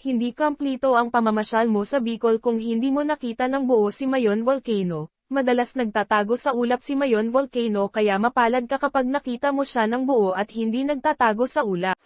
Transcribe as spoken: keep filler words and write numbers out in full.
Hindi kumplito ang pamamasyal mo sa Bicol kung hindi mo nakita ng buo si Mayon Volcano. Madalas nagtatago sa ulap si Mayon Volcano, kaya mapalad ka kapag nakita mo siya ng buo at hindi nagtatago sa ulap.